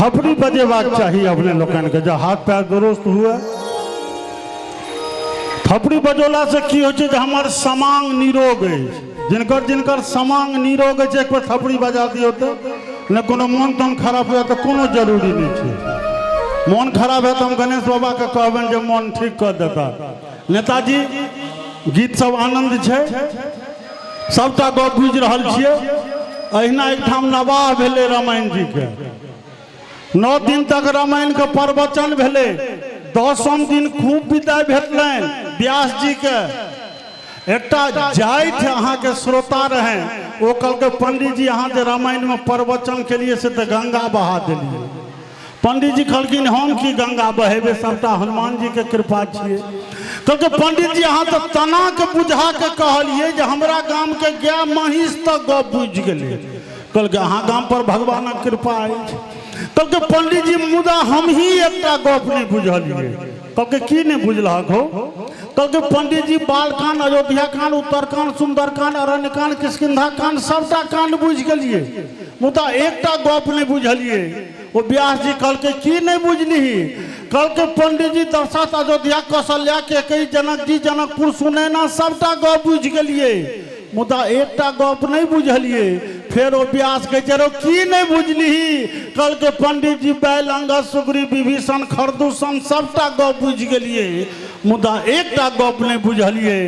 थपड़ी बजेबाक चाही अपने लोकनिके जे हाथ पैर दुरुस्त हुए। थपड़ी बजौलासँ की होइ छै जे हमर समांग निरोग अछि। जिनकर जिनकर समांग निरोग अछि एक बेर थपड़ी बजा दियौ तऽ नहि कोनो मोन तोन खराब हुए तऽ कोनो जरूरी नहि छै। मोन खराब है तऽ हम गणेश बाबाके कहबनि जे मोन ठीक कऽ देता। नेताजी गीत सब आनन्द छै, सबटा गप बुझि रहल छियै। अहिना एकठाम नवाह भेलै रामायण जीके, 9 दिन तक रामायणके प्रवचन भेलै, 10म दिन खूब विदाइ भेटलनि व्यास जीके। एकटा जाति अहाँके श्रोता रहनि, ओ कहलकै पंडीजी अहाँ जे रामायणमे प्रवचन केलियै से तऽ गंगा बहा देलियै। पंडीजी कहलखिन हम की गंगा बहेबै, सबटा हनुमान जी के कृपा छियै। कहलकै पंडीजी अहाँ तऽ तना के बुझा के कहलियै जे हमरा गाम के गाय महींस तक गप बुझि गेलै। कहलकै अहाँ गाम पर भगवानक कृपा अछि। कहलकै पंडीजी मुदा हमही एकटा गप नहि बुझलियै। कहलकै की नहि बुझलहक हो? कहलकै पंडीजी बालकांड, अयोध्या कांड, उत्तरकांड, सुंदरकांड, अरण्यकांड, किष्किंधा कांड सबटा कांड बुझि गेलियै, मुदा एकटा गप नहि बुझलियै। ओ व्यास जी कहलकै की नहि बुझलिही? कहलकै पंडीजी दशरथ, अयोध्या, कौशल्या, केकई, जनक जी, जनकपुर, सुनैना सबटा गप बुझि गेलियै, मुदा एकटा गप नहि बुझलियै। फेर ओ व्यास कहै छै रो की नहि बुझलिही? कहलकै पंडीजी बैल, अंगद, सुग्रीव, विभीषण, खरदूषण सबटा गप बुझि गेलियै, मुदा एकटा गप नहि बुझलियै।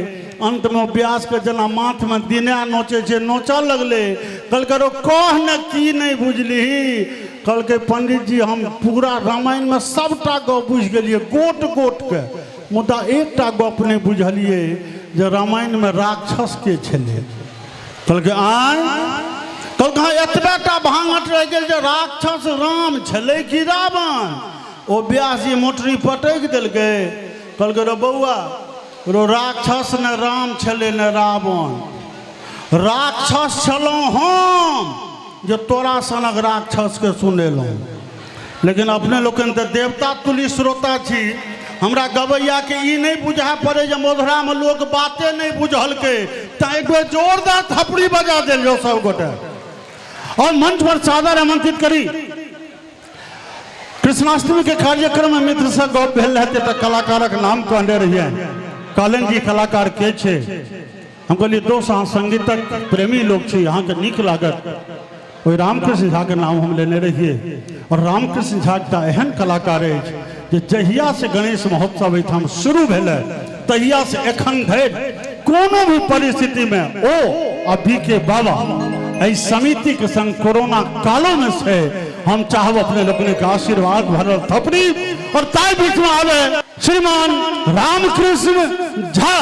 अंतमे व्यासके जेना माथमे दिना नोचै छै नोचऽ लगलै। कहलकै रो कह ने की नहि बुझलिही? कहलकै पंडीजी हम पूरा रामायणमे सबटा गप बुझि गेलियै गोट गोटके, मुदा एकटा गप नहि बुझलियै जे रामायणमे राक्षस के छलै। कहलकै आँय? कहलकै हँ एतबे टा भाङठ रहि गेल जे राक्षस राम छलै कि रावण। ओ व्यास जी मोटरी पटकि देलकै। कहलकै रो बौआ रो राक्षस ने राम छलै ने रावण, राक्षस छलहुँ हम जे तोरा सनक राक्षसके सुनेलहुँ। लेकिन अपने लोकनि तऽ देवता तुल्य श्रोता छी। हमरा गवैयाके ई नहि बुझा पड़े जे मधुरामे लोक बाते नहि बुझलकै, तैँ एक बेर जोरदार थपड़ी बजा देल जाओ सब गोटे। और मंच पर सादर आमंत्रित करी कृष्णाष्टमी के कार्यक्रम में मित्र से गप भेल रहै तऽ कलाकारक नाम कहने रहियै। कहलनि जी कलाकार के छै? हम कहलियै दोस्त अहाँ संगीतक प्रेमी लोक छी, अहाँके नीक लागत। ओहि रामकृष्ण झा के नाम हम लेने रहियै। और रामकृष्ण झा एकटा एहन कलाकार अछि जे जहिया से गणेश महोत्सव एहिठाम शुरू भेलै तहिया से एखन धरि कोनो भी परिस्थिति में ओ आ बी के बाबा एहि समिति के संग कोरोना कालो में से हम चाहब अपने लोकनि के आशीर्वाद भरल थपड़ी। और ताहि बीच में आवे श्रीमान रामकृष्ण झा।